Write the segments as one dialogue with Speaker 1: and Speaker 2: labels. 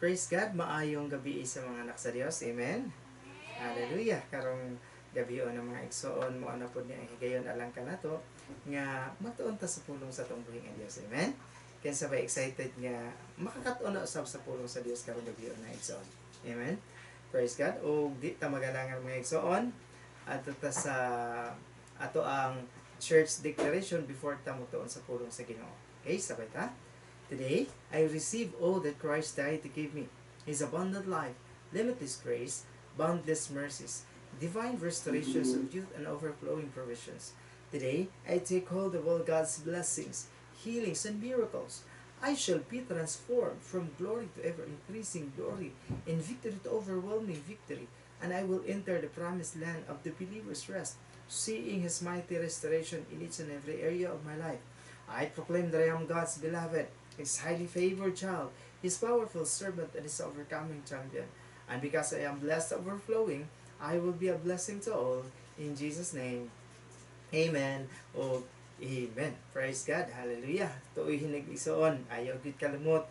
Speaker 1: Praise God, maayong gabi sa mga anak sa Dios. Amen. Hallelujah. Karong gabi ng mga igsoon mo ana pod ni ang higayon alang kanato nga matuon ta sa pulong sa atong buhi nga Dios. Amen. Kinsa ba excited nga makakat-on na usab sa pulong sa Dios karong gabi na, igsoon? Amen. Praise God. O di ta magalangan, mga igsoon. Adto ta sa ato ang church declaration before ta motuon sa pulong sa Ginoo. Okay, sabay ta. Today, I receive all that Christ died to give me: His abundant life, limitless grace, boundless mercies, divine restorations of youth, and overflowing provisions. Today, I take hold of all God's blessings, healings, and miracles. I shall be transformed from glory to ever increasing glory, and victory to overwhelming victory, and I will enter the promised land of the believer's rest, seeing His mighty restoration in each and every area of my life. I proclaim that I am God's beloved, His highly favored child, His powerful servant, and His overcoming champion. And because I am blessed overflowing, I will be a blessing to all. In Jesus' name, amen. O amen. Praise God. Hallelujah. Tuoy hinig, igsoon. Ayaw gid kalimot.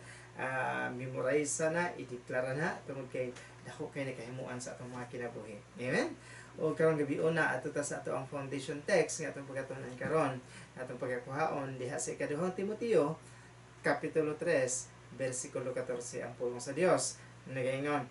Speaker 1: Memorize na, ideklara na, tungod kay dako kay nakahimuan sa atong mga kinabuhi. Amen? O karong gabi una ato ta sa ato ang foundation text nga atong pagkatunan karon, atong pagkakuhaon diha sa Ikaduhang Timoteo kapitulo 3 bersikulo 14. Ang pulong sa Dios nagaingon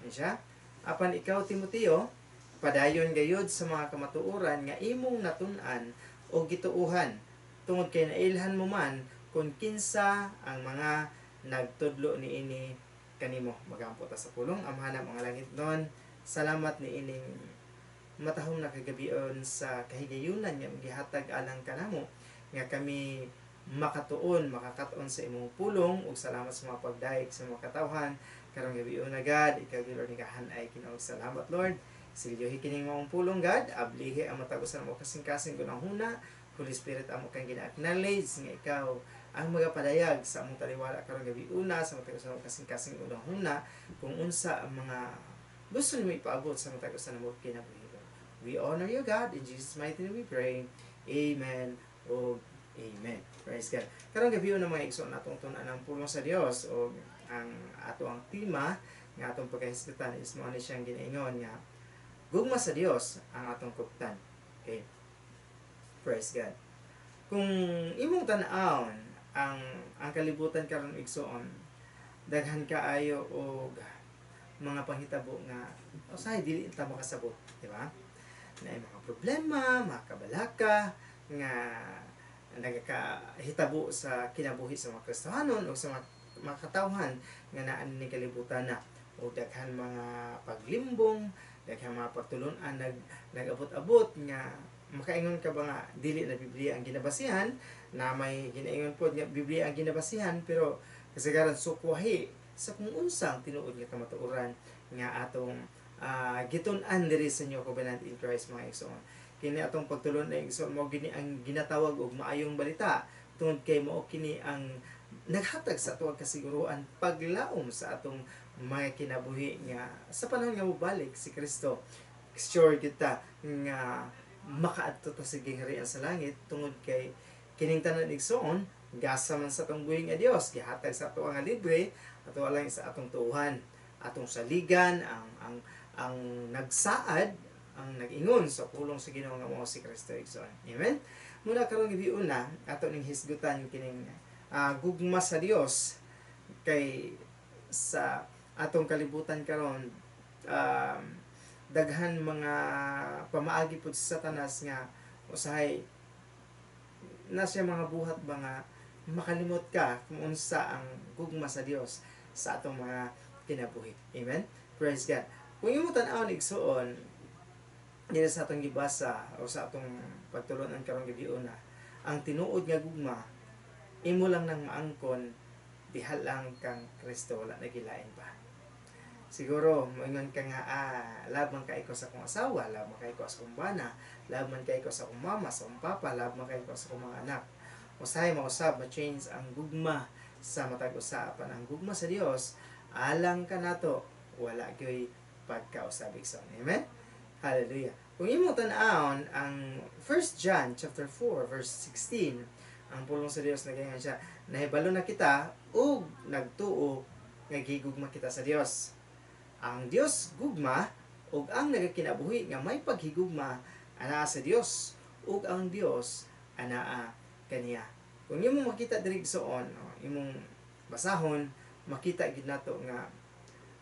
Speaker 1: ni siya, "Apan ikaw, Timoteo, padayon gayud sa mga kamatuoran nga imong natun-an o gituuhan, tungod kay nailhan mo man kung kinsa ang mga nagtudlo niini kanimo." Magampo ta sa pulong. Amahan mga langitnon, salamat ni ining matahom na kagabion sa kahigayunan nga gihatag alang kanamo nga kami makatuon, makakatuon sa imong pulong, ug salamat sa mga pagdayeg sa mga katawhan karong gabi una, God. Ikaw gyud, Lord, ay Ginoo. Salamat, Lord. Silyohi kining maong pulong, God. Ablihi ang matag usa mo kasing-kasing huna. Holy Spirit, amo kang gina-acknowledge nga ikaw ang magapadayag sa among taliwala karong gabi una sa matag usa mo kasing-kasing huna kung unsa ang mga gusto nimo ipaabot sa matag usa namo kinabuhi. We honor you, God. In Jesus' mighty name we pray. Amen. O amen. Praise God. Karong gabi una, mga igsoon, atong tun-an ang pulong sa Dios o ang ato ang tema nga atong pagkahisgutan is mao ni siyang ginaingon nga gugma sa Dios ang atong kuptan. Okay. Praise God. Kung imong tan-awon ang kalibutan karon, igsoon, daghan kaayo og mga panghitabo nga usahay dili ta makasabot, di ba? Na mga problema, mga kabalaka nga nagakahitabo sa kinabuhi sa mga Kristohanon o sa mga katawhan nga naa ni kalibutan na o daghan mga paglimbong, daghan mga pagtulun-an nagabot-abot nga makaingon ka ba nga dili na Biblia ang ginabasihan, na may ginaingon pod nga Biblia ang ginabasihan pero kasagaran sukwahi sa kung unsang tinuod nga kamatuoran nga atong gitun-an diri sa New Covenant in Christ, mga igsoon. Kini atong pagtulon na, igsoon, mao gini ang ginatawag og maayong balita tungod kay mao kini ang naghatag sa atong kasiguruan paglaom sa atong mga kinabuhi nga sa panahon nga mobalik si Kristo, sure kita nga makaadto ta sa gingharian sa langit tungod kay kining tanan, igsoon, gasa man sa atong buhi nga Dios, gihatag sa ato nga libre. Ato lang sa atong tuuhan, atong saligan ang nagsaad, ang nag-ingon sa pulong sa Ginoo nga mao si Kristo, igsoon. Amen. Muna karong gabi una ato ning hisgutan kining gugma sa Dios kay sa atong kalibutan karon daghan mga pamaagi pud sa Satanas nga usahay na siya mga buhat ba nga makalimot ka kung unsa ang gugma sa Dios sa atong mga kinabuhi. Amen. Praise God. Kung imo tan-awon, igsoon, dili sa atong gibasa o sa atong pagtulunan karong gabi una, ang tinuod nga gugma imo lang nang maangkon diha lang kang Kristo, wala na gilain pa. Siguro moingon ka nga, "Love man kay ko sa akong asawa, love man kay ko sa akong bana, love man kay ko sa akong mama, sa akong papa, love man kay ko sa akong mga anak." Usahay mausab ma-change ang gugma sa matag usa, apan ang gugma sa Dios alang kanato wala gyoy pagkausab, igsoon. Amen. Hallelujah. Kung imo tan-awon ang 1 John chapter 4 verse 16, ang pulong sa Dios nagaingon siya, "Nahibalo na kita ug nagtuo nga gigugma kita sa Dios. Ang Dios gugma, ug ang nagakinabuhi nga may paghigugma anaa sa Dios, ug ang Dios anaa kaniya. Kung imong makita diri, igsoon, no, imong basahon, makita gid nato nga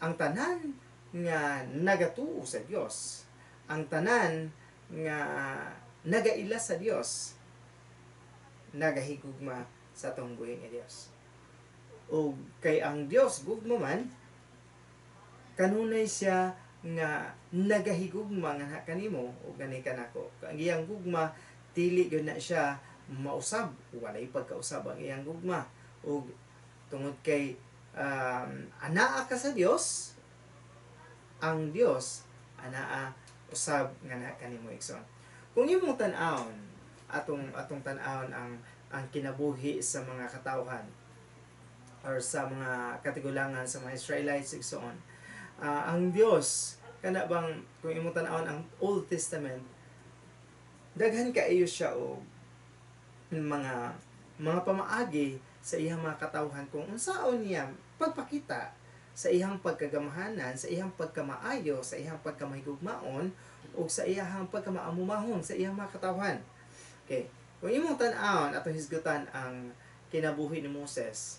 Speaker 1: ang tanan nga nagatuo sa Dios, ang tanan nga nagaila sa Dios, nagahigugma sa atong buhi nga Dios. O kay ang Dios gugma man, kanunay siya nga nagahigugma nga kanimo o gani kanako. Ang iyang gugma dili gyud na siya mausab, walay pagkausab ang iyang gugma. Ug tungod kay anaa ka sa Dios, ang Dios anaa usab nga na kanimo, igsoon. Kung imong tan-awon, atong atong tan-awon ang kinabuhi sa mga katawhan or sa mga katigulangan sa mga Israelites, igsoon. Ang Dios kana bang kung imong tan-awon ang Old Testament, daghan kaayo siya og mga pamaagi sa iyang mga katawhan kung unsaon niya pagpakita sa iyang pagkagamahanan, sa iyang pagkamaayo, sa iyang pagkamahigugmaon ug sa iyang pagkamaamumahon sa iyang mga katawhan. Okay. Kung imong tan-awon, atong hisgutan ang kinabuhi ni Moses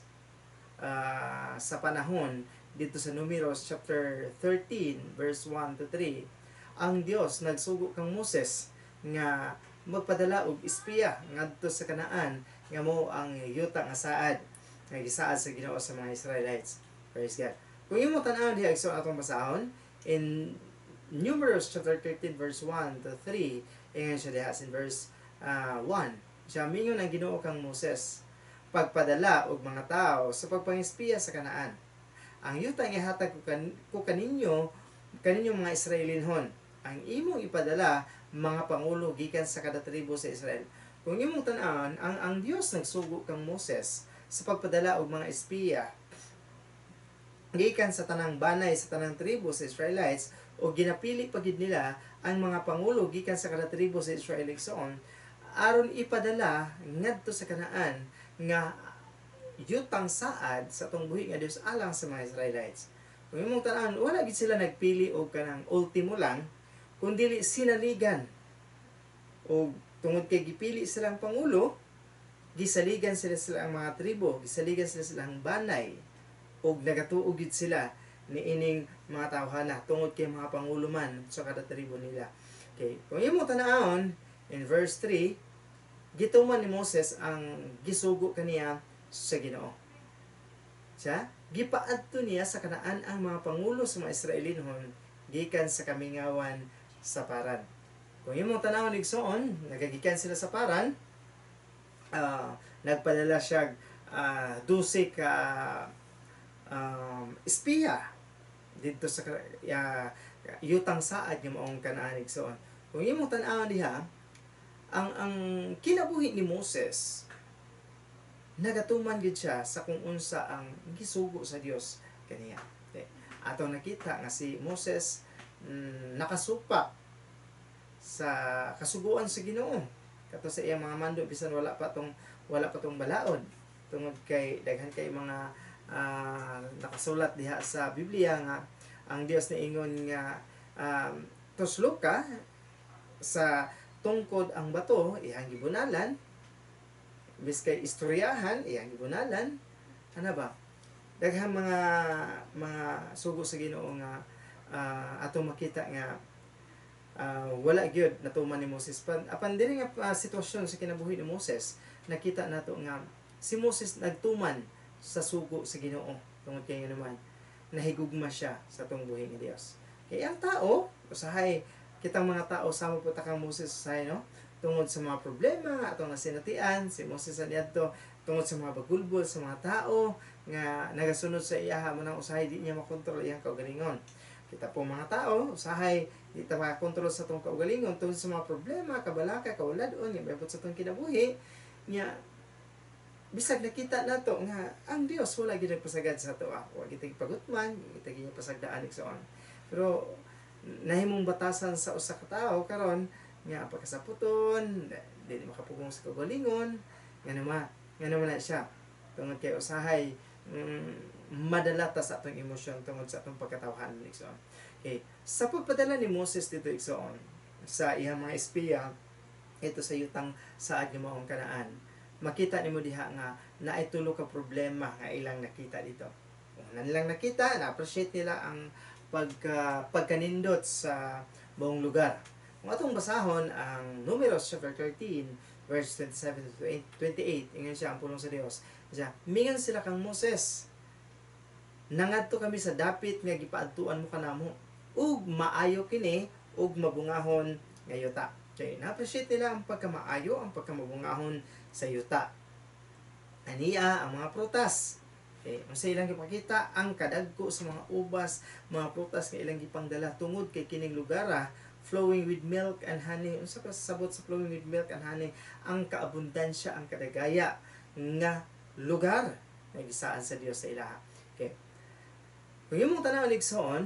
Speaker 1: sa panahon dito sa Numeros chapter 13 verse 1 to 3, ang Dios nagsugo kang Moses nga magpadala og espiya ngadto sa Kanaan nga mo ang yuta nga saad nga gisaad sa Ginoo sa mga Israelites. Praise God. Kung imong tan-awon diha, igsoon, atong basahon in Numeros chapter 13 verse 1 to 3, ingon siya diha in verse 1. Siya mingon ang Ginoo kang Moses pagpadala og mga tao sa pagpangispiya sa Kanaan. Ang yuta nga ihatag ko kaninyo kaninyo mga Israelinhon. Ang imong ipadala mga pangulo gikan sa kada tribo sa Israel. Kung imong tan-awon, ang Dios nagsugo kang Moses sa pagpadala og mga espiya gikan sa tanang banay, sa tanang tribo sa Israelites, o ginapili pa gid nila ang mga pangulo gikan sa kada tribo sa Israel, igsoon, aron ipadala ngadto sa Kanaan nga yutang saad sa atong buhi nga Dios alang sa mga Israelites. Kung imong tan-awon, wala gid sila nagpili og kanang ultimo lang, kundili sinaligan. O tungod kay gipili silang pangulo, gisaligan sila silang mga tribo, gisaligan sila silang banay, og nagatuo gid sila niining mga tawhana tungod kay mga pangulo man sa kada tribo nila. Okay, kung imong tan-awon in verse 3, gituman ni Moses ang gisugo kaniya sa Ginoo. Siya, gipaadto niya sa Kanaan ang mga pangulo sa mga Israelinhon gikan sa kamingawan sa Paran. Kung imong tan-awon, igsoon, nagagikan sila sa Paran, nagpadala siya 12 ka espiya didto sa yutang saad nga maong Kanaan, igsoon. Kung imong tan-awon diha, ang kinabuhi ni Moses nagatuman gid siya sa kung unsa ang gisugo sa Dios kaniya. Okay. Atong nakita nga si Moses nakasupak sa kasuguan sa Ginoo kato sa iyang mga mando bisan wala pa tong balaod, tungod kay daghan kay mga nakasulat diha sa Biblia nga ang Dios niingon nga tuslok ka sa tungkod ang bato, iyang gibunalan, biskay istoryahan, iyang gibunalan. Ana ba, daghang mga sugo sa Ginoo nga atong makita nga wala gyud natuman ni Moses. Apan diri nga sitwasyon sa kinabuhi ni Moses, nakita nato nga si Moses nagtuman sa sugo sa Ginoo tungod kay naman nahigugma siya sa atong buhi nga Dios. Kay ang tao usahay, kitang mga tao, sama po ta kang Moses usahay, no, tungod sa mga problema nga atong nasinatian, si Moses niadto tungod sa mga bagulbol sa mga tao nga nagasunod sa iyaha mo nang usahay di niya makontrol iyang kaugalingon. Kita po mga tao usahay di ta makakontrol sa atong kaugalingon tungod sa mga problema, kabalaka, kawalad-on nga maabot sa atong kinabuhi nya. Bisag nakita nato nga ang Dios wala gid nagpasagad sa ato, wa gid pagutman, gid gid pasagdaan, igsoon, pero nahimong batasan sa usa ka tawo karon nga pagkasaputon, di makapugong sa kaugalingon, nga naman na siya tungod kay usahay madala ta sa atong emosyon tungod sa atong pagkatawhan, igsoon. Okay, sa pagpadala ni Moses dito, igsoon, sa iyang mga espiya ito sa yutang saad nga maong Kanaan, makita nimo diha nga naay tulo ka problema nga ilang nakita dito. Una nilang nakita, na-appreciate nila ang pagkanindot sa buong lugar. Kung atong basahon ang Numeros chapter 13 verse 27 to 28, ingon siya ang pulong sa Dios. Siya, mingon sila kang Moses, "Nangadto kami sa dapit nga gipaadtuan mo kanamo, ug maayo kini ug mabungahon nga yuta." Okay, na-appreciate nila ang pagkamaayo, ang pagkamabungahon sa yuta. Aniya ang mga prutas. Okay, unsa ilang gipakita? Ang kadagko sa mga ubas, mga prutas nga ilang gipangdala tungod kay kining lugar flowing with milk and honey. Unsa ka sabot sa flowing with milk and honey? Ang kaabundansya, ang kadagaya nga lugar nga gisaan sa Dios sa ilaha. Okay. Kung imong tan-awon, igsoon,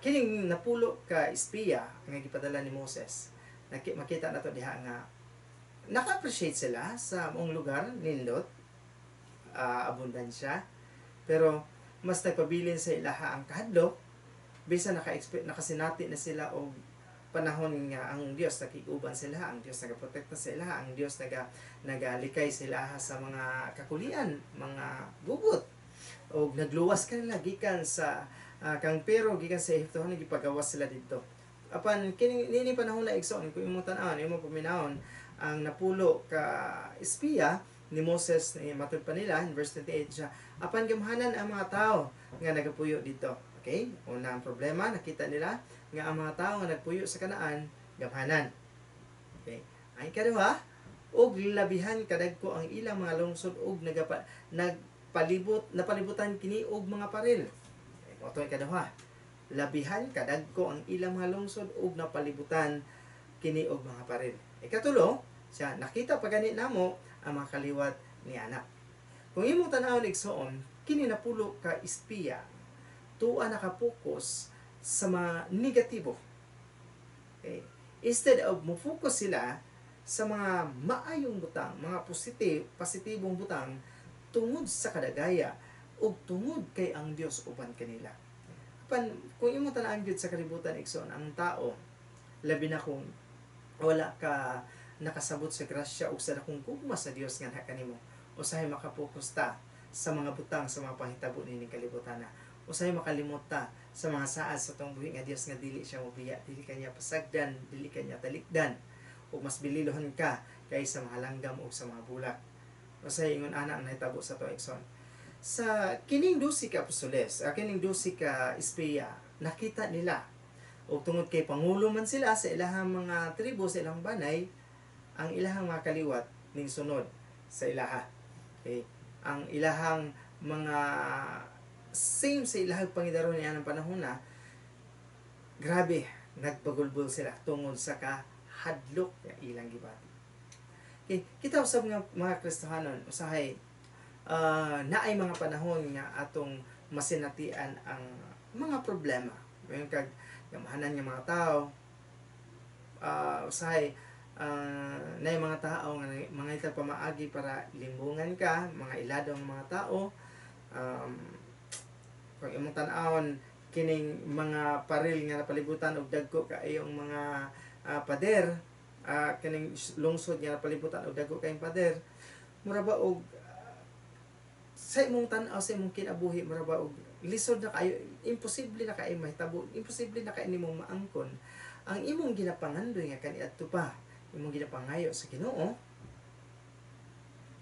Speaker 1: kining napulo ka espiya nga gipadala ni Moses, makita nato diha nga naka-appreciate sila sa maong lugar, nindot, abundansya, pero mas nagpabilin sa ilaha ang kahadlok bisan naka-expect, nakasinati na sila og panahon nga ang Dios nakig-uban sila, ang Dios nagaprotekta sa ilaha, ang Dios nagalikay sa ilaha sa mga kakulian, mga gugot og nagluwas kanila gikan sa kang pero gikan sa Ehipto gipagawas sila didto. Apan kini nini panahon na, igsoon, kung imong tan-awon, imong paminawon ang napulo ka espiya ni Moses, ni matud pa nila in verse 28 siya, "Apan gamhanan ang mga tao nga nagapuyo dito." Okay, una ang problema nakita nila nga ang mga tao nga nagpuyo sa Kanaan gamhanan. Okay, ang ikaduha, "Ug labihan kadagko ang ilang mga lungsod ug nagpalibot napalibutan kini og mga paril." Okay, mao to ikaduha, labihan kadagko ang ilang mga lungsod ug napalibutan kini og mga paril. Ikatulo siya, "Nakita pa gani namo ang mga kaliwat ni Anak." Kung imong tan-awon, igsoon, kini napulo ka espiya tuwa nakapokus sa mga negatibo. Okay? Instead of mo-focus sila sa mga maayong butang, mga positibong butang tungod sa kadagaya ug tungod kay ang Dios uban kanila. Apan kung imong tan-awon gyud sa kalibutan, igsoon, ang tao, labi na kung wala ka nakasabot sa grasya ug sa dakong gugma sa Dios nga naa kanimo, usahay makapokus ta sa mga butang, sa mga panghitabo nining kalibutan na. Usahay makalimot ta sa mga saad sa atong buhi nga Dios nga dili siya mobiya, dili kanya pasagdan, dili kanya talikdan, ug mas bililohon ka kaysa mga langgam ug sa mga bulak. Usahay ingon ana ang nahitabo sa ato, igsoon. Sa kining 12 ka apostoles, kining 12 ka espiya, nakita nila ug tungod kay pangulo man sila sa ilahang mga tribo, sa ilang banay, ang ilahang mga kaliwat ning sunod sa ilaha. Okay? Ang ilahang mga same sa ilahang pangidaron niya ng panahon na grabe, nagpagulbol sila tungod sa kahadlok nga ilang gibati. Okay, kita usab nga mga Kristohanon, usahay naay mga panahon nga atong masinatian ang mga problema. Mayon kag gamhanan nga mga tao, usahay naay mga tao nga mga ita pamaagi para limbungan ka, mga ilado ang mga tao, kung imong tan-awon kining mga paril nga napalibutan og dagko kaayong mga pader, kining lungsod nga napalibutan og dagko kaayong pader, mura ba og sa imong tan-aw sa imong kinabuhi, mura ba og lisod na kayo, imposible na kaayo mahitabo, imposible na kaayo nimong maangkon ang imong ginapangandoy nga kaniadto pa imong ginapangayo sa Ginoo.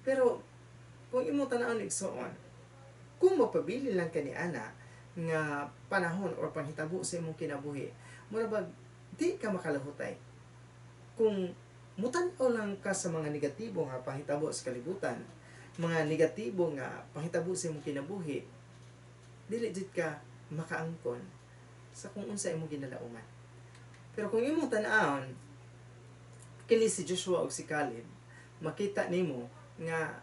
Speaker 1: Pero kung imong tan-awon, igsoon, kung mapabili lang kani ana nga panahon or panghitabo sa imong kinabuhi, mura bag di ka makalahutay. Kung mutan-aw lang ka sa mga negatibo nga panghitabo sa kalibutan, mga negatibo nga panghitabo sa imong kinabuhi, dili jud ka makaangkon sa kung unsa imong ginalauman. Pero kung imong tan-awon kini si Joshua ug si Caleb, makita nimo nga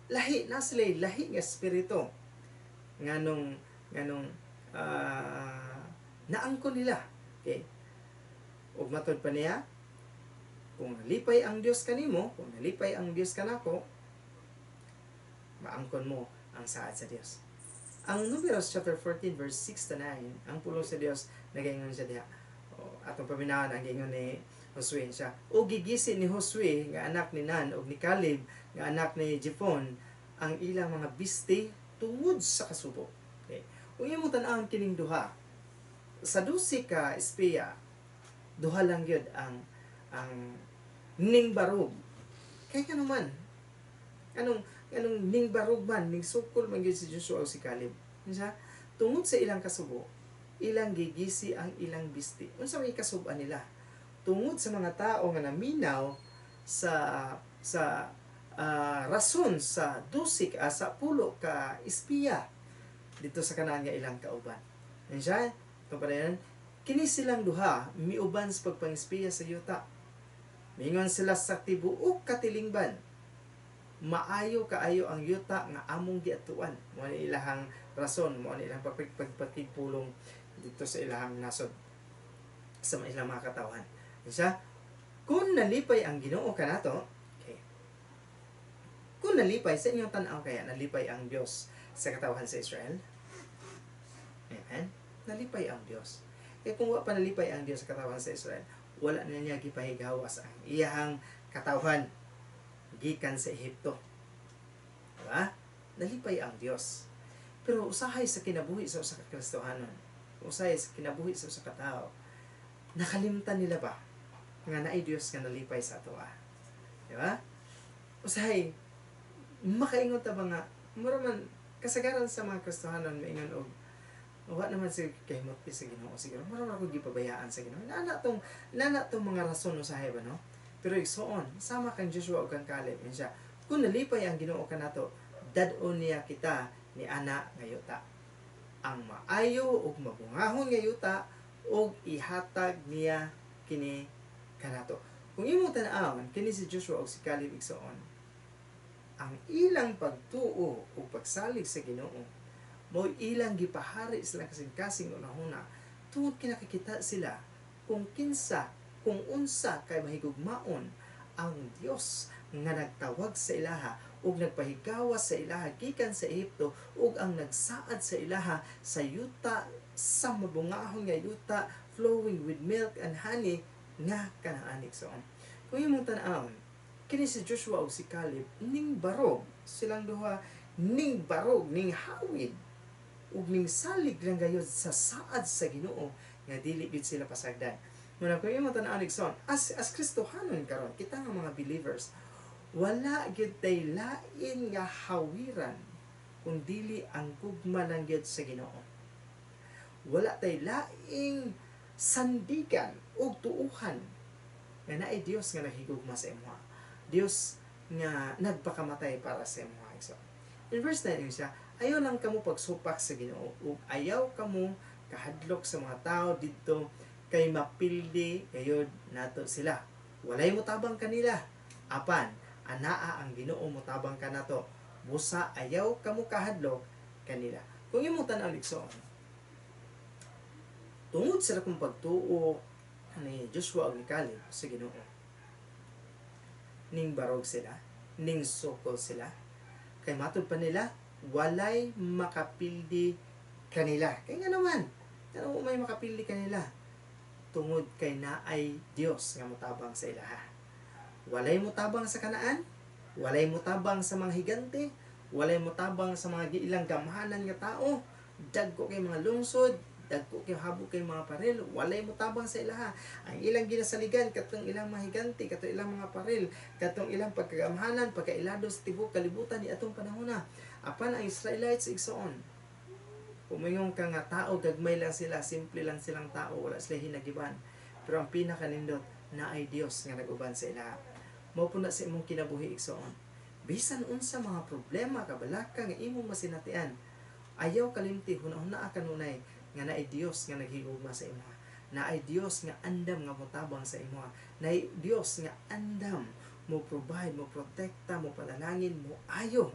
Speaker 1: lahi na sila, lahi nga espiritu nganong naangkon nila. Okay, ug matod pa niya, kung nalipay ang Dios kanimo, kung nalipay ang Dios kanako, maangkon mo Ang saad sa Dios. Ang Numeros chapter 14 verse 6 to 9, ang pulong sa Dios nagaingon siya diha. O, atong paminawon ang giingon ni Josue siya. O gigisi ni Josue nga anak ni Nan ug ni Caleb nga anak ni Jepon ang ilang mga biste tungod sa kasubo. Okay. Kung imong tan-awon kining duha, sa 12 ka espiya, duha lang gyud ang ning barog. Kay kano man, anong anong ning barog man, ning sukol man gyud si Joshua o si Caleb. Unsa? Tungod sa ilang kasubo, ilang gigisi ang ilang bisti. Unsa may kasuban nila? Tungod sa mga tao nga naminaw sa rason sa 12 sa 10 ka espiya dito sa Kanaan nga ilang kauban. Unsa? Ito pa kini silang duha miuban sa pagpangispiya sa yuta. Mingon sila sa tibuok katilingban, maayo kaayo ang yuta nga among giatuan. Mao ni ilahang rason, mao ni ilang pagpakigpulong dito sa ilahang nasod, sa ilang mga katawhan. Siya, kung nalipay ang Ginoo kanato, okay. Kung nalipay sa inyong tan-aw kaya nalipay ang Dios sa katawhan sa Israel? Amen. Nalipay ang Dios. Kaya kung wa pa nalipay ang Dios sa katawhan sa Israel, wala na niya gipahigawas ang iyahang katawhan gikan sa Ehipto. Diba? Nalipay ang Dios. Pero usahay sa kinabuhi sa usa ka Kristohanon, usahay sa kinabuhi sa usa ka tawo, nakalimtan nila ba nga naay Dios nga nalipay sa atoa? Diba? Usahay makaingon ta ba nga mura man kasagaran sa mga Kristohanon maingon og wa naman si kahimot sa Ginoo, siguro mura man ako gipabayaan sa Ginoo. Nana tong mga rason usahay ba, no? Pero igsoon, sama kang Joshua ug kang Caleb, yun siya. Kung nalipay ang Ginoo kanato, dad-on niya kita ni ana nga yuta. Ang maayo ug mabungahon nga yuta ug ihatag niya kini kanato. Kung imong tan-awon, kini si Joshua ug si Caleb, igsoon, ang ilang pagtuo ug pagsalig sa Ginoo mao ilang gipahari sila kasing-kasing unahuna tungod kinakikita sila kung kinsa, kung unsa kay mahigugmaon ang Dios nga nagtawag sa ilaha ug nagpahigawas sa ilaha gikan sa Ehipto ug ang nagsaad sa ilaha sa yuta sa mabungahon nga yuta flowing with milk and honey nga Kanaan, igsoon. Kung imong tan-awon, kini si Joshua ug si Caleb ning barog silang duha, ning barog, ning hawid ug ning salig lang gayod sa saad sa Ginoo nga dili gid sila pasagdan. Muna kung imong tan-awon, igsoon, as Kristohanon karon, kita nga mga believers, wala gyud tay lain nga hawiran kung dili ang gugma lang gyud sa Ginoo. Wala tay laing sandigan ug tuuhan nga naay Dios nga naghigugma sa imoha. Dios nga nagpakamatay para sa imoha. So, in verse 9 siya, "Ayaw lang kamo pagsupak sa Ginoo ug ayaw kamo kahadlok sa mga tao didto kay mapildi gayod nato sila. Walay motabang kanila. Apan anaa ang Ginoo motabang kanato. Busa ayaw kamo kahadlok kanila." Kung imong tan-aw, igsoon, tungod sa dakong pagtuo ni Joshua ug ni Caleb sa Ginoo, ning barog sila, ning sukol sila, kay matud pa nila walay makapildi kanila. Kay nga naman, ano may makapildi kanila? Tungod kay naay Dios nga motabang sa ilaha. Walay motabang sa Kanaan, walay motabang sa mga higante, walay motabang sa mga ilang gamhanan nga tao, dagko kay mga lungsod, dagko kay habok kay mga paril, walay motabang sa ilaha. Ang ilang ginasaligan katong ilang mga higante, katong ilang mga paril, katong ilang pagkagamhanan, pagkailado sa tibuok kalibutan ni atong panahona. Apan ang Israelites, igsoon, kung ka nga tao, gagmay lang sila, simple lang silang tao, wala sila hinagiban. Pero ang pinakanindot, naay Dios nga nag-uban sa ilaha. Mao po na sa imong kinabuhi, igsoon. Bisan unsa mga problema, kabalaka nga imong masinatian, ayaw kalimti, huna-huna kanunay nga naay Dios nga naghigugma sa imoha. Naay Dios nga andam nga motabang sa imoha. Naay Dios nga andam mo provide, mo protekta, mo panalangin, mo ayo,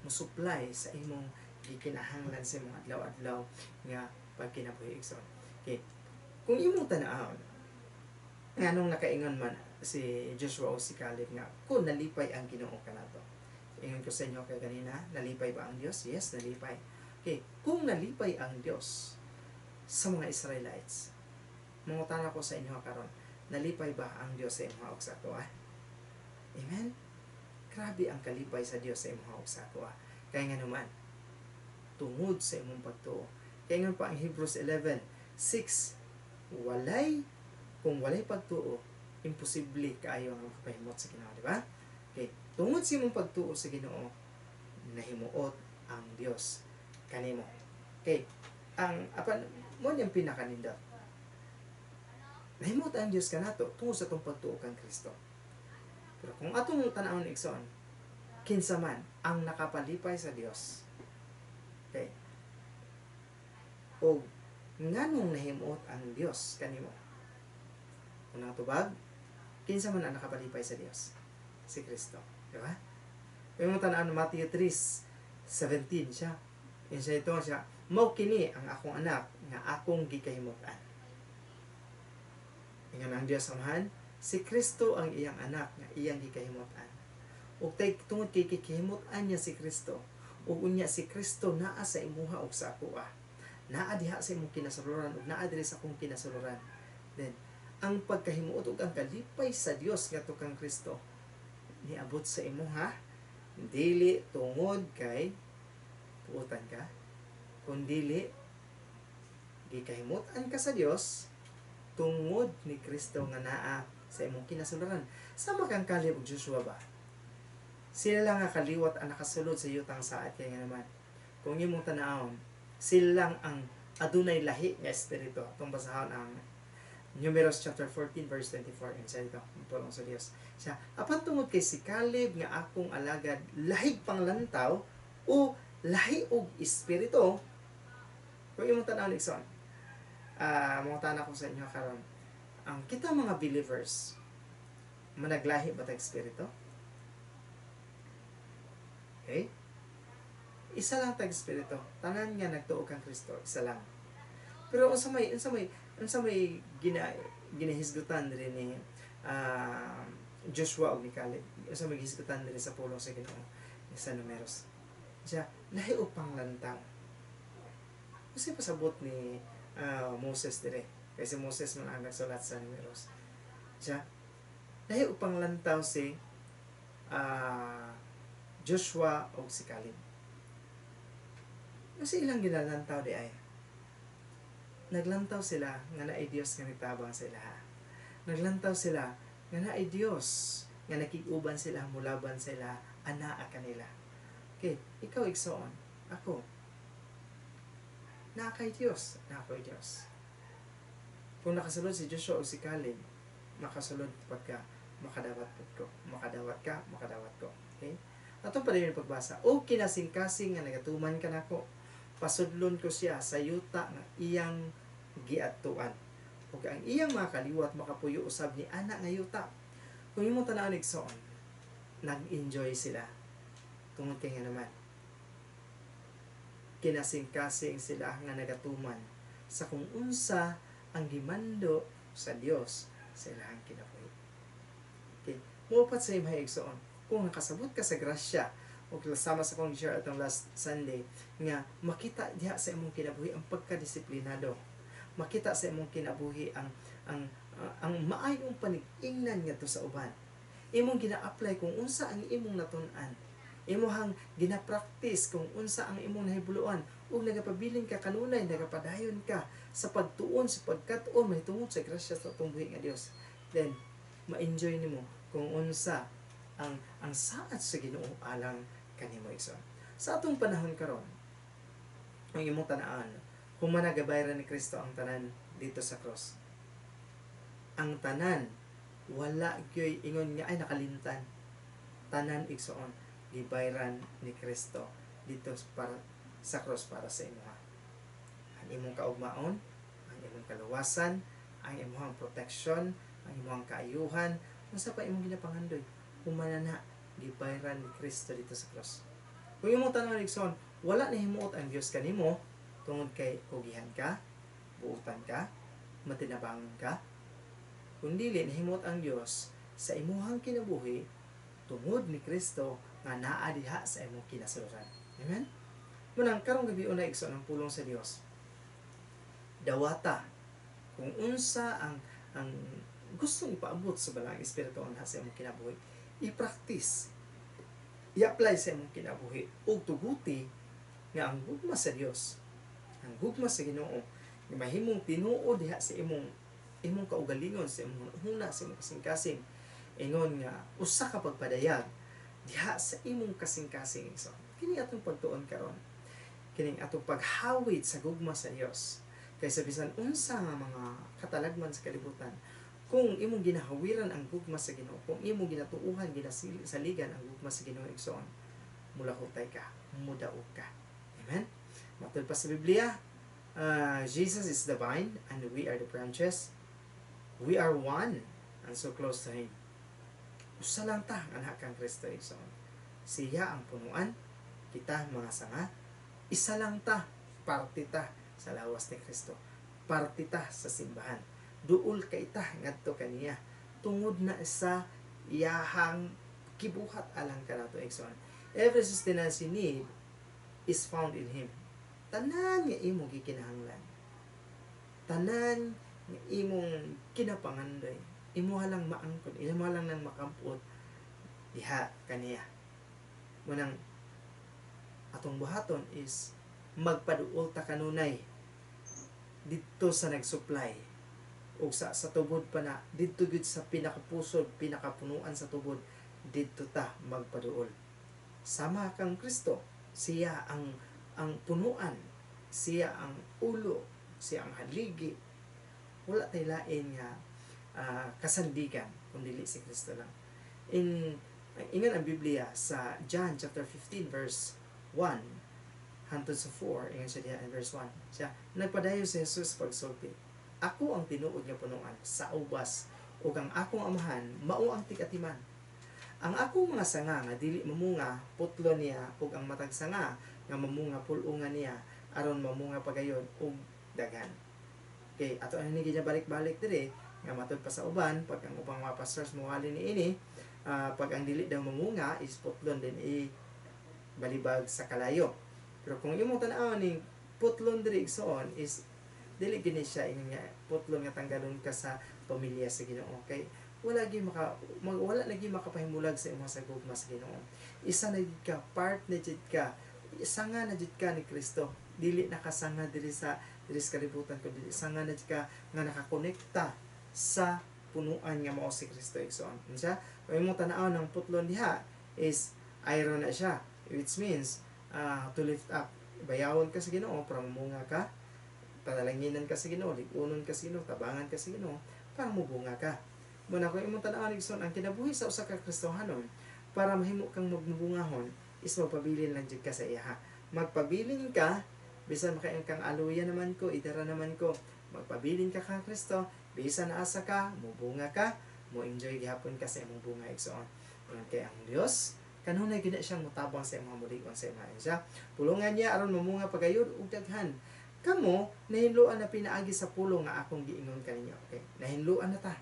Speaker 1: mo supply sa imong gikinahanglan sa imong adlaw-adlaw nga pagkinabuhi, igsoon. Okay. Kung imong tan-awon, nganong nakaingon man si Joshua o si Caleb nga kung nalipay ang Ginoo kanato. Ingon ko sa inyo kay kanina, nalipay ba ang Dios? Yes, nalipay. Okay, kung nalipay ang Dios sa mga Israelites, mangutana ko sa inyo karon, nalipay ba ang Dios sa imong ug sa ato? Amen? Grabe ang kalipay sa Dios sa imong ug sa ato. Kaya nga naman, tungod sa imong pagtuo. Kaya nga pa ang Hebrews 11:6, walay, kung walay pagtuo, imposible kaayo ang makapahimot sa Ginoo, di ba? Okay, tungod sa imong pagtuo sa Ginoo, nahimuot ang Dios kanimo. Okay, ang apan mo niyang pinakanindot. Nahimuot ang Dios kanato tungod sa atong pagtuo kang Kristo. Pero kung atong tan-awon, igsoon, kinsa man ang nakapalipay sa Dios. Okay. O nganong nahimuot ang Dios kanimo? Unang tubag, kinsa man ang nakapalipay sa Dios? Si Kristo. Di ba? Kung tan-awon Matthew 3:17 siya. Yun siya ito siya, mao kini ang akong anak nga akong gikahimutan. Ingon ang Dios Amahan, si Kristo ang iyang anak nga iyang gikahimutan. Ug tay tungod kay gikahimutan niya si Kristo, ug unya si Kristo naa sa imuha ug sa akoa. Naa diha sa imong kinasuluran ug naa diri sa akong kinasuluran. Then ang pagkahimuot ug ang kalipay sa Dios ngadto kang Kristo niabot sa imuha dili tungod kay puutan ka, kundili gikahimutan ka sa Dios tungod ni Kristo nga naa sa imong kinasuluran. Sama kang Caleb ug Joshua ba? Sila lang nga kaliwat ang nakasulod sa yutang saad. Kaya nga naman, kung imong tanawon, sila lang ang adunay lahi nga espiritu. Atong basahon ang Numeros chapter 14 verse 24. Yun siya dito, ang pulong sa Dios. Siya, apan tungod kay si Caleb nga akong alagad, lahig panglantaw o lahi og espiritu. Kung imong tan-awon, igsoon, mangutana ko sa inyo karon, ang kita mga believers, managlahi ba tag espiritu? Okay? Isa lang tag espiritu. Tanan nga nagtuo kang Kristo, isa lang. Pero unsa may ginahisgutan diri ni Joshua ug ni Caleb? Unsa may gihisgutan diri sa pulong sa Ginoo sa Numeros? Siya, lahi og panglantaw. Kasi pasabot ni Moses dire. Kasi Moses man ang nagsulat sa Numeros. Siya, lahi og panglantaw si Joshua o si Caleb. Kasi ilang ginalantaw di ay, naglantaw sila nga naay Dios nga nagtabang sa ilaha. Naglantaw sila nga naay Dios nga nakig-uban sila, mulaban sila, anaa kanila. Okay, ikaw igsoon, ako, naa kay Dios, naa ko'y Dios. Kung nakasulod si Joshua o si Caleb, makasulod pagka makadawat pud ko. Makadawat ka, makadawat ko. Okay? Atong pa yung pagbasa. O kinasingkasing nga nagatuman ka nako, pasudlon ko siya sa yuta nga iyang giadtuan. Ug ang iyang mga kaliwat makapuyo usab ni ana nga yuta. Kung imong tan-awon, igsoon, nag-enjoy sila. Tungod kay nga naman, kinasingkasing sila nga nagatuman sa kung unsa ang gimando sa Dios sa ilang kinabuhi. Okay. Muupat sa imong igsoon, kung nakasabot ka sa grasya, o sama sa akong share atong last Sunday, nga makita diha sa imong kinabuhi ang pagkadisiplinado. Makita sa imong kinabuhi ang maayong panig-ingnan ngadto sa uban. Imong gina-apply kung unsa ang imong natun-an. Imuhang gina-practice kung unsa ang imong nahibuluan ug nagapabilin ka kanunay, nagapadayon ka sa pagtuon, sa pagkat-on mahitungod sa grasya sa atong buhi nga Dios. Then ma-enjoy nimo kung unsa ang saad sa Ginoo alang kanimo, igsoon. Sa atong panahon karon, ang imong tan-an, human nagabayran ni Kristo ang tanan dito sa cross. Ang tanan wala gyoy ingon nga ay nakalimtan. Tanan, igsoon, gibayran ni Kristo dito para sa cross para sa imuha. Ang imong kaugmaon, ang imong kaluwasan, ang imong protection, ang imong kaayuhan, unsa pa imong ginapangandoy, human na gibayran ni Kristo dito sa cross. Kung imong tan-awon, igsoon, wala nahimuot ang Dios kanimo tungod kay kugihan ka, buutan ka, matinabangon ka. Kung dili, nahimuot ang Dios sa imuhang kinabuhi tungod ni Kristo nga naa diha sa imong kinasuluran. Amen? Munang karong gabi una, igsoon, ang pulong sa Dios. Dawata kung unsa ang gustong ipaabot sa Balaang Espiritu ang sa imong kinabuhi. I-practice. I-apply sa imong kinabuhi ug tuguti nga ang gugma sa Dios, ang gugma sa Ginoo, nga mahimong tinuod diha sa imong imong kaugalingon, sa imong huna, sa imong kasing-kasing, ingon nga usa ka pagpadayag diha sa imong kasing-kasing. So, kini atong pagtuon karon. Kining atong paghawid sa gugma sa Dios. Kaysa bisan unsa nga mga katalagman sa kalibutan, kung imong ginahawiran ang gugma sa Ginoo, kung imong ginatuuhan, ginasaligan ang gugma sa Ginoo, igsoon, mulahutay ka, mudaog ka. Amen? Matud pa sa Biblia, Jesus is the vine and we are the branches. We are one and so close to Him. Usa lang ta anak kang Kristo, igsoon. Siya ang punuan, kita mga sanga. Isa lang ta, parte ta sa lawas ni Kristo. Parte ta sa simbahan. Duol kay ta ngadto kaniya. Tungod na sa iyahang gibuhat alang kanato, igsoon. Every sustenance you need is found in Him. Tanan nga imong gikinahanglan. Tanan nga imong kinapangandoy. Imo lang maangkon, imo lang nang makampot diha kaniya. Munang atong buhaton is magpaduol ta kanunay didto sa nag-supply ug sa tubod pa na didto gyud sa pinakapusod, pinakapunuan sa tubod, didto ta magpaduol. Sama kang Kristo, siya ang punuan, siya ang ulo, siya ang haligi. Wala tay lain nga kasandigan kung dili si Kristo lang. In ingon ang Biblia sa John chapter 15 verse 1 hangtod sa 4, ingon siya diha in verse 1. Siya, nagpadayon si Jesus pagsulti. "Ako ang tinuod nga punuan sa ubas ug ang akong Amahan mao ang tig-atiman. Ang akong mga sanga nga dili mamunga, putlon niya, ug ang matag sanga nga mamunga, pul-ungan niya aron mamunga pagayon ug daghan." Okay, ato ani ni balik-balik dire nga matud pa sa uban, pag ang ubang mga pastors mowali ni ini, pag ang dili daw mamunga is putlon din, i balibag sa kalayo. Pero kung imong tan-awon ni putlon diri, igsoon, is dili gini siya ingon nga putlon nga tanggalon ka sa pamilya sa Ginoo, kay wala lagi makapahimulag sa imong sa gugma sa Ginoo. Isa na gid ka, part na jud ka, sanga na jud ka ni Kristo. Dili nakasanga diri sa kalibutan kun dili sanga na jud ka nga nakakonekta sa punuan nga mao si Kristo, igsoon. Unsa? Kung imong tan-aw ng putlon diha is iron na siya, which means to lift up. Bayawon ka sa Ginoo para mamunga ka, panalanginan ka sa Ginoo, lig-unon ka sa Ginoo, tabangan ka sa Ginoo para mubunga ka. Muna kung imong tan-awon, igsoon, ang kinabuhi sa usa ka Kristohanon para mahimo kang magbungahon is magpabilin lang jud ka sa iya. Magpabilin ka bisan makaingon kang aluya naman ko, idara naman ko. Magpabilin ka kang Kristo, bisan asa ka, mubunga ka, mo enjoy gihapon ka sa imong bunga, igsoon. Kay ang Dios kanunay gid na siyang mutabang sa imong mulig-on sa imong siya. Pulungan niya aron mamunga pagayon ug daghan. Kamo nahinloan na pinaagi sa pulong nga akong giingon kaninyo. Okay, nahinloan na ta.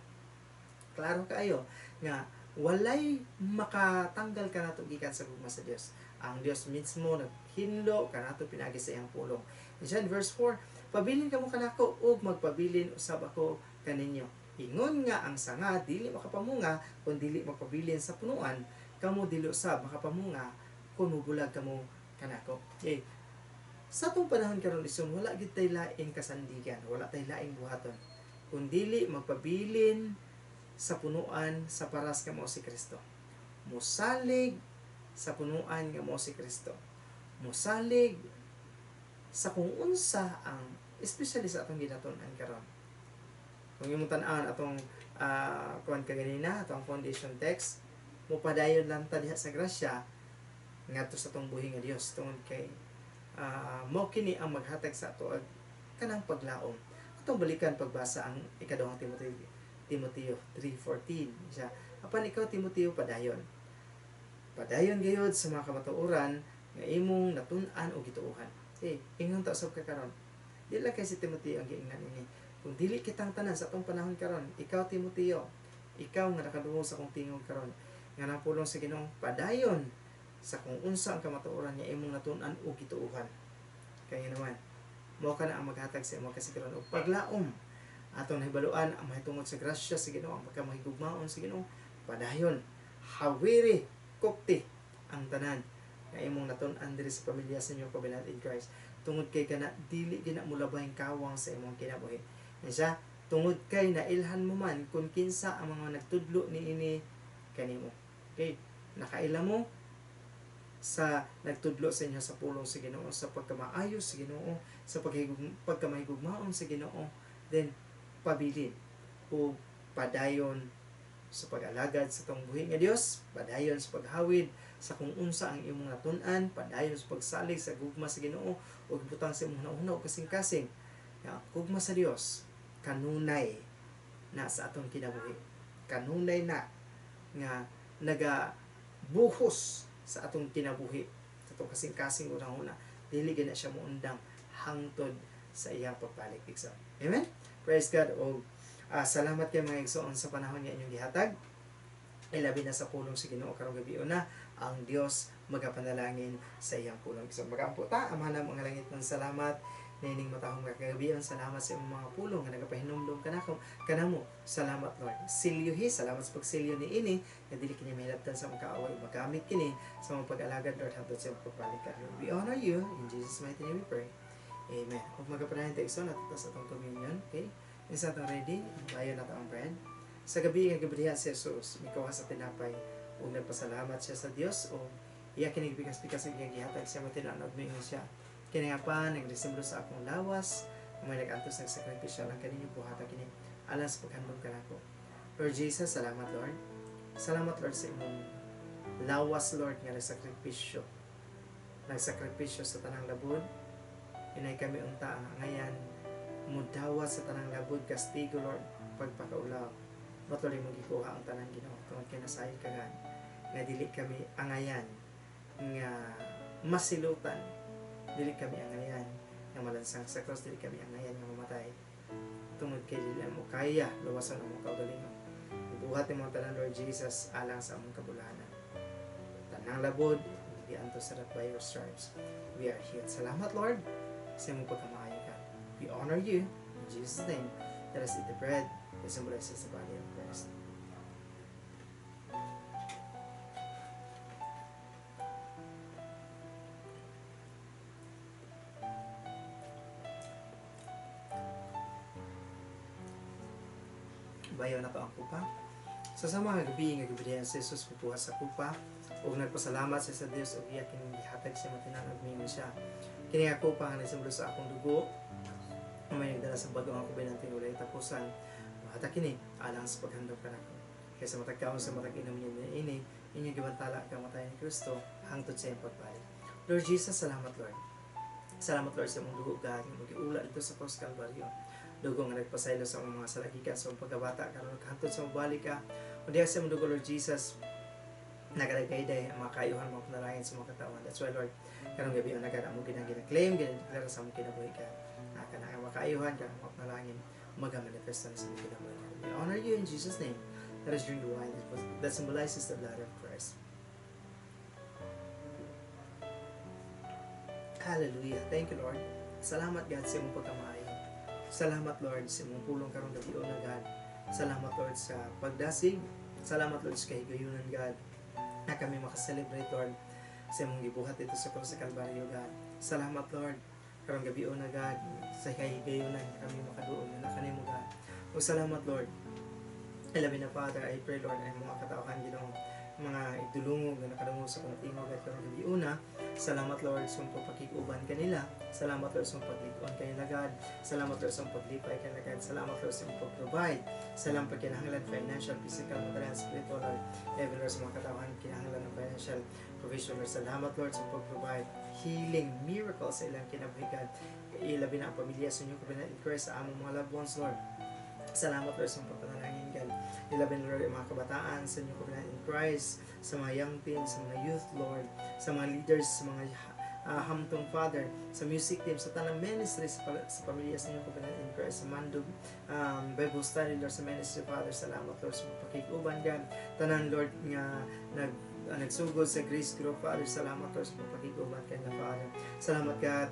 Speaker 1: Klaro kaayo nga walay makatanggal kanato gikan sa gugma sa Dios. Ang Dios mismo naghinlo kanato pinaagi sa iyang pulong. Diyan verse 4, "Pabilin kamo kanako ug magpabilin usab ako kaninyo. Ingon nga ang sanga dili makapamunga kung dili magpabilin sa punuan, kamo dili usab makapamunga kung mubulag kamo kanako." Okay. Sa atong panahon karon, igsoon, wala gid tay laing kasandigan, wala tay laing buhaton kun dili magpabilin sa punuan sa paras nga mao si Kristo. Musalig sa punuan nga mao si Kristo. Musalig sa kung unsa ang especially sa atong ginatun-an karon. Kung imong tan-awon atong kuan kaganina, atong foundation text, mupadayon lang ta diha sa grasya ngadto sa atong buhi nga Dios tungod kay mao kini ang maghatag sa ato ag kanang paglaom. Atong balikan pagbasa ang ikaduhang Timoteo 3:14 siya. "Apan ikaw, Timoteo, padayon. Padayon gayud sa mga kamatuoran nga imong natun-an o gituohan." Eh, ingon ta usab ka karon. Di lang kay si Timoteo ang giingnan ini. Kung dili kitang tanan sa atong panahon karon, ikaw, Timoteo, ikaw nga nakadungog sa akong tingog karon, nga napulong sa Ginoo, padayon sa kung unsa ang kamatuoran nga imong natun-an o gituohan. Kaya naman, mao ka na ang maghatag sa imong kasiguran og paglaom. Atong nahibaluan ang mahitungod sa grasya sa Ginoo, ang pagkamahigugmaon sa Ginoo, padayon, hawiri, kokti ang tanan nga imong natun-an diri sa pamilya sa New Covenant in Christ. Tungod kay kana dili gina molabay kawang sa imong kinabuhi. Siya, tungod kay nailhan mo man kung kinsa ang mga nagtudlo niini kanimo. Okay, nakaila mo sa nagtudlo sa inyo sa pulong sa Ginoo, sa pagkamaayo sa Ginoo, sa pagkamahigugmaon sa Ginoo, then pabilin o padayon sa pag-alagad sa tong buhi nga Dios, padayon sa paghawid sa kung unsa ang imong natun-an, padayon sa pagsalig sa gugma sa Ginoo ug butang sa imong hunahuna ug kasing-kasing. Nga gugma sa Dios kanunay na sa atong kinabuhi. Kanunay na nga nagabuhos sa atong kinabuhi, sa atong kasing-kasing unang-una, dili gina siya muundang hangtod sa iyang pagbalik, igsoon. Amen? Praise God. O salamat kay mga igsoon sa panahon nga inyong gihatag. Ilabi na sa pulong sa Ginoo karong gabi una, ang Dios magapanalangin sa iyang pulong. Igsoon, magampo ta, Amahan mga langit ng salamat nining matahong kagabi. Salamat sa imong mga pulong nga nagapahinumdom kanako kanamo. Salamat Lord. Silyuhi, salamat sa pagsilyo ni ini nga dili kini mahilabtan sa mga kaaway, magamit kini sa mga pag-alagad Lord hangtod sa imong pagbalik. We honor you in Jesus mighty name we pray. Amen. Ug magapanahin ta igsoon nato sa atong communion, okay? Isa atong ready, bayo nato ang bread. Sa gabi nga gibrihan si Jesus, mikuha sa tinapay ug nagpasalamat siya sa Dios ug iya kini gipikas-pikas ang iyang gihatag siya matinuod miingon siya. Kini nga pan nagresimbolo sa akong lawas, may nag-antos nagsakripisyo lang kaninyo buhata kini alas paghandom kanako. Lord Jesus, salamat Lord. Salamat Lord sa imong lawas Lord nga nagsakripisyo. Nagsakripisyo sa tanang labod. Inay kami unta ang angayan mudawa sa tanang labod kastigo Lord pagpakaulaw. Matuloy mong gikuha ang tanang Ginoo tungod kay nasayod ka God nga dili kami angayan nga masilutan, dili kami angayan nga malansang sa cross, dili kami angayan nga mamatay tungod kay dili mo kaya luwasan ang among kaugalingon. Ibuhat nimo ang tanan Lord Jesus alang sa among kabulahanan. Tanang labod giantos sa by your stripes we are healed. Salamat Lord sa imong pagkamaayo God. We honor you in Jesus' name. Let us eat the bread that symbolizes the body of Christ. Bayaw na to ang kupa. Sa sama nga gabi nga gibrihan si Jesus mikuha sa kupa ug nagpasalamat siya sa Dios ug iya kining gihatag siya matinan-og miingon siya. Kini nga kupa nga nasimbolo sa akong dugo may nagdala sa bag-o nga kobenante nga walay katapusan. Buhata kini alang sa paghandom kanako. Kaysa matag kaon sa matag inom niya niini, inyong gibantala ang kamatayan ni Kristo hangtod sa iyang pagbalik. Lord Jesus, salamat Lord. Salamat Lord sa imong dugo God nga magiula dito sa cross Calvario. Dugo nga nagpasaylo sa among mga salagikan sa among pagkabata karon hangtod sa mobalik ka. Ug diha sa imong dugo Lord Jesus, nagalagay ang mga kaayuhan, mga panalangin sa mga katawan. That's why Lord, karong gabi ang nagara mo ginang-claim, ginang-declare sa among kinabuhi ka. Kanang mga kaayuhan, kanang mga panalangin, magamanifesta na sa among kinabuhi ka. We honor you in Jesus' name. Let us drink the wine that symbolizes the blood of Christ. Hallelujah. Thank you, Lord. Salamat, God, sa imong pagkamaayo. Salamat, Lord, sa imong pulong karong gabi na, God. Salamat, Lord, sa pagdasig. Salamat, Lord, sa kahigayunan, God, na kami makaselebrate, Lord, sa imong gibuhat dito sa cross sa Calvario, God. Salamat, Lord, karong gabi na, God, sa kahigayunan kami makaduol na kanimo, God. O salamat, Lord. Ilabi na, Father, I pray, Lord, ay mga katauhan, Ginoo, mga igdulungog na nakadungog sa akong tingog at karong gabi una. Salamat, Lord, sa imong pagpakig-uban kanila. Salamat, Lord, sa imong paglig-on kanila, God. Salamat, Lord, sa imong paglipay kanila, God. Salamat, Lord, sa imong pag-provide. Sa ilang pagkinahanglan, financial, physical, material, spiritual, Lord. Heaven, Lord, sa mga katauhan, kinahanglan ng financial provision, Lord. Salamat, Lord, sa pag-provide healing, miracles sa ilang kinabuhi, God. Ilabi na ang pamilya sa inyo, Covenant in Christ, sa among mga loved ones, Lord. Salamat, Lord, sa pagpanalangin, God. Ilabi na, Lord, ang mga kabataan sa inyo, Covenant in Christ, sa mga young teens, sa mga youth, Lord, sa mga leaders, sa mga hamtong Father, sa music team, sa tanang ministry, sa pamilya sa inyo, Covenant in Christ, sa Mandog, Bible study, Lord, sa ministry, Father. Salamat, Lord, sa pagkikuban, God. Tanan, Lord, nga nag Nagsugod sa Grace Group, Father. Salamat, Lord, sa pagpakig-uban kanya, Father. Salamat, God.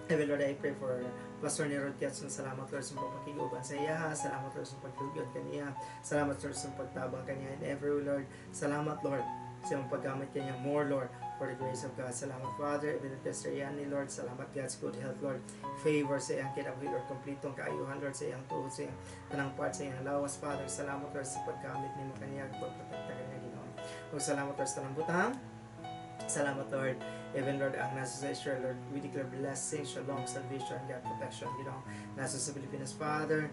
Speaker 1: Heaven, Lord, I pray for Pastor Nerod Kiatson. Salamat, Lord, sa pagpakig-uban sa iya. Salamat, Lord, sa paglugyod kaniya. Salamat, Lord, sa pagtabang kaniya. And every, Lord, salamat, Lord, sa iyong paggamit kaniya more, Lord, for the grace of God. Salamat, Father, even with Pastor Yanni, Lord. Salamat, God's good health, Lord. Favor sa iyang kinabuhi, Lord. Kompletong kaayuhan, Lord, sa iyang tuod, sa iyang tanang part, sa iyang lawas, Father. Salamat, Lord, sa paggamit nimo kaniya, pagprotekta kaniya, Ginoo. Ug salamat, Lord, sa tanang butang. Salamat, Lord. Even, Lord, ang nasa sa Israel, Lord, we declare blessing, shalom, salvation, God, protection. Nasa sa Pilipinas, Father,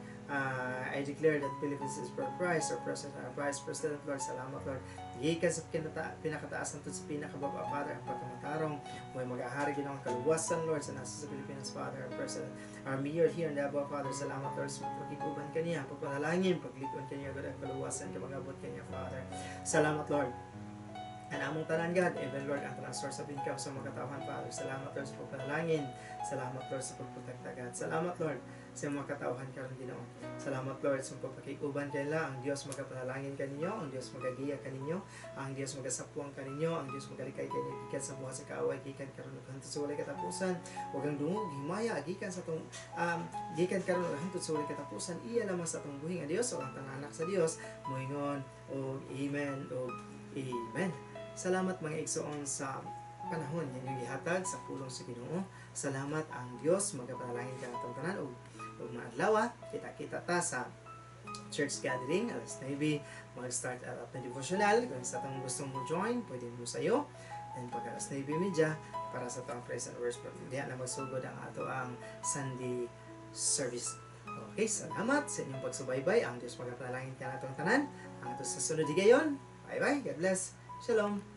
Speaker 1: I declare that Philippines is for Christ, our President, our Vice President, Lord, salamat, Lord. Gikan sa pinakataas hangtod sa pinakababa, Father, ang pagkamatarong, may mag-ahari, Ginoo, ang kaluwasan, Lord, sa nasa sa Pilipinas, Father, our President, our Mayor here in Davao, Father, salamat, Lord, sa pagkikuban kaniya, pagpanalangin, paglikon kaniya, God, ang kaluwasan, kamagabot kaniya, Father. Salamat, Lord. Ang among tanan, God, even, Lord, ang tanang source of income sa mga katawhan, Father. Salamat, Lord, sa pagpanalangin. Salamat, Lord, sa pagprotekta, God. Salamat, Lord, sa mga katawhan karon, Ginoo. Salamat, Lord, sa pagpakikuban kanila. Ang Dios magapanalangin kaninyo, ang Dios magagiya kaninyo, ang Dios magasapwang kaninyo, ang Dios magalikay kaninyo gikan sa buhat sa kaaway, gikan karon ug hangtod sa walay katapusan. Ug ang dungog himaya gikan sa tong gikan karon ug hangtod sa walay katapusan, iya lamang sa atong buhi nga Dios ug ang tanan anak sa Dios moingon og amen ug amen. Salamat, mga igsoon, sa panahon nga inyong gihatag sa pulong sa Ginoo. Salamat. Ang Dios magapanalangin kanatong tanan ug ug maadlaw kita-kita ta sa church gathering alas 9 mag-start at atong devotional. Kung sa atong gustong mo join, pwede mo sayo. And pag alas 9:30 para sa atong praise and worship, diha na magsugod ang ato ang Sunday service. Okay, salamat sa inyong pagsubaybay. Ang Diyos magapanalangin kanatong tanan. Ang ato sa sunod higayon. Bye bye. God bless. Shalom.